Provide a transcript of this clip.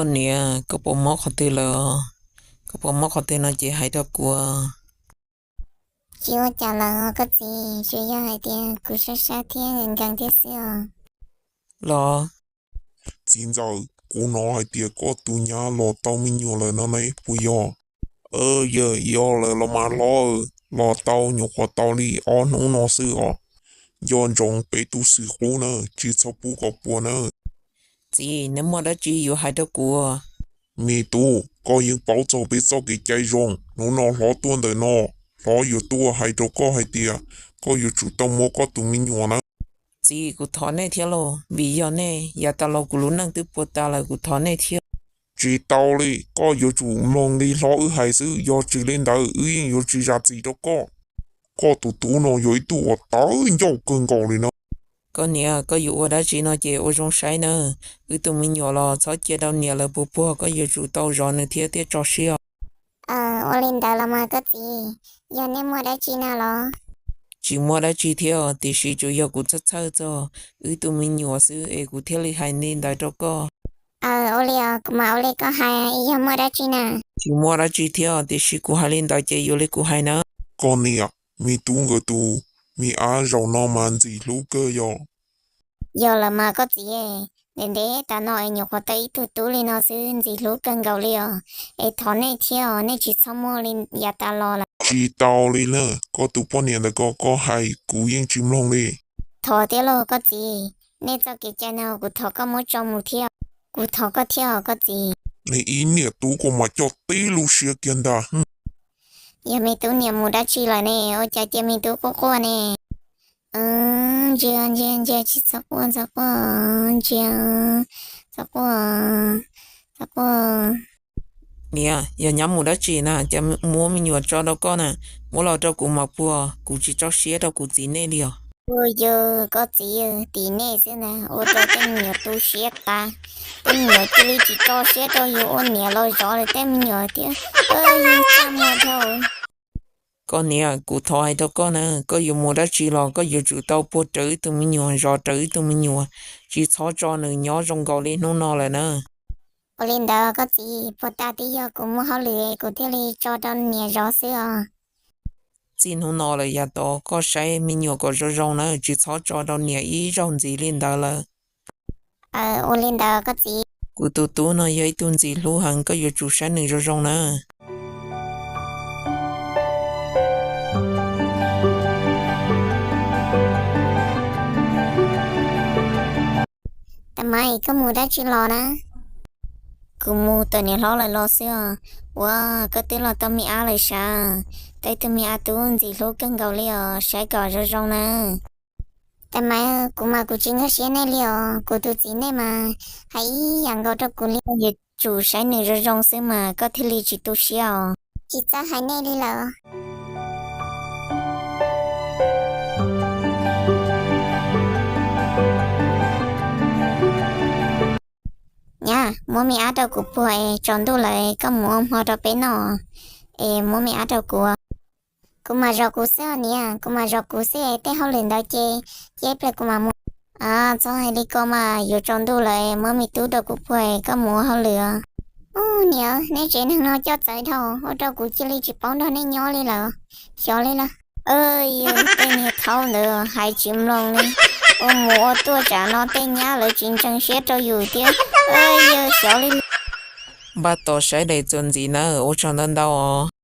Niam, koj puas mob qhov twg lawm? Koj puas mob qhov twg no ces hais rau kuv. Tsis ua cas lawm koj txiv, tsuas yog hais tias kuv sab sab thiab nkees nkees thiab xwb os. Los, txiv ntxawm, kuv hnov hais tias koj tus nyab los tau me nyuam lawm no ne, puas yog? Yog, yog lawm los mas hlob, los tau nyuam qhuav tau li ob hnub no xwb os. Nco ntsoov peb tus xwm qub na, tsis txhob pub kom puas na. Txiv, neb muaj dab tsi yuav hais rau kuv? Me tub, koj yeej paub txog peb txoj kev cai zoo, hnub no hlob tuaj ntawm no, hlob yuav tuaj hais rau koj hais tias koj yuav tsum tau muab koj tus me nyuam na. Txiv, kuv thov nej thiab lauj, vim yog nej, yav tas los kuv lub neej twb puas tas lawm, kuv thov nej thiab. Tsis tau li, koj yuav tsum mloog li hlob wb hais xwb, yog tsis li ntawd wb yeej yuav tsis zam txim rau koj. Koj tus tub no yog ib tug uas tawv ncauj kawg nkaus li na. Koj niam, koj yuav ua dab tsi no ces ua zoo saib na. Wb tus me nyuam los txhob cia rau niam lawv puag puag, koj yuav tsum tau zov nws thiab thiaj tso siab. Ua li ntawd los mas koj txiv, yog nej muaj dab tsi na los? Tsis muaj dab tsi thiab, tiam sis tsuas yog kuv txhawj txhawj txog wb tus me nyuam xwb es kuv thiaj li hais li ntawd rau koj. Ua li os, kuv mam ua li koj hais, yog muaj dab tsi na? Tsis muaj dab tsi thiab, tiam sis kuv hais li ntawd ces yuav li kuv hais na. Koj niam, me tub nkawd tus me ab zaum no mas ntxim hlub kawg yog. Yog lawm mas koj txiv, ntev ntev tas no es nyuam qhuav tau ib tug tub li no xwb ntxim hlub kawg nkaus li os. Es thov nej thiab os, nej tsis txhob muab li yav tas los lawm. Tsis tau li na, koj tus poj niam ntawd ko koj hais kuv yeej tsis mloog li. Thov thiab lauj koj txiv, nej txoj kev cai no kuv thov koj muab tso mus thiab. Kuv thov koj thiab os koj txiv. Nej ib niam tub ko mas coj tib lub siab kiag ntag. Yog me tub niam mus dab tsi lawm ne, ua cas cia me tub quaj quaj ne? Ntsia ntsia ntsia, tsis txhob quaj, txhob quaj, ntsia, txhob quaj, txhob quaj. Niam, yog nyab mus dab tsi na, cas muab me nyuam tso rau koj na, muab los rau kuv mam puag, kuv tsis tso siab rau kuv txiv nej li os. Ua yog koj txiv tim nej xwb ntag, ua rau tej me nyuam tu siab tas, tej me nyuam cia li tsis tso siab rau yus ua niam los zov lawv tej me nyuam thiab. Yus txaj muag dhau. Koj niam, kuv thov hais rau koj na, koj yuav mus dab tsi los koj yuav tsum tau puag rawv wb tus me nyuam, zov rawv wb tus me nyuam, tsis txhob tso nws nyob zoo nkaus li hnub no lawm na. Ua li ntawd koj txiv, puag ta twb yog kuv muaj hauj lwm kuv thiaj li tso rau niam zov xwb os. Txij hnub no lawm yav tod koj saib me nyuam kom zoo zoo na, tsis txhob tso rau niam ib zaug ntxiv li ntawd lawm. Ua li ntawd koj txiv. Kuv tus tub no yog ib tug ntxim hlub heev, koj yuav tsum saib nws zoo zoo na. Tab Maiv, koj mus dab tsi los na? Kuv mus tom niam hlob lawm los xwb os. Ua, koj twb los tau me ab lawm sav? Tau ib tug me ab tub ntxim hlub kawg nkaus li os, saib kom zoo zoo na. Tab Maiv, kuv mas kuv tsis nkag siab nej li os, kuv tus txiv nej mas hais ib yam nkaus rau kuv li. Yuav tsum saib nws zoo zoo xwb mas koj thiaj li tsis tu siab os. Tsis txawj hais nej li lawm. Nyab, muab me ab rau kuv puag es tsaus ntuj lawm koj mus ua hmo rau peb noj. Es muab me ab rau kuv. Kuv mam zov kuv xwb os niam, kuv mam zov kuv xwb es tej hauj lwm ntawd ces cia ib pliag kuv mam mus. Txhob hais li ko mas, yuav tsaus ntuj lawm, muab me tub rau kuv puag es koj mus ua hauj lwm os. Ub niam, neb tsev neeg no coj txawv dhau, ua rau kuv cia li tsis paub nrog nej nyob li lawm. Xyov li lawm. Yog tej niag thaub ntawd hais tsis mloog li, ua mus ua tuaj tsam no tej nyab lawv tsis ntseeg siab rau yus thiab. Yog xyov li. Npaj tos saib daim txuas ntxiv na, ua tsaug ntau ntau os.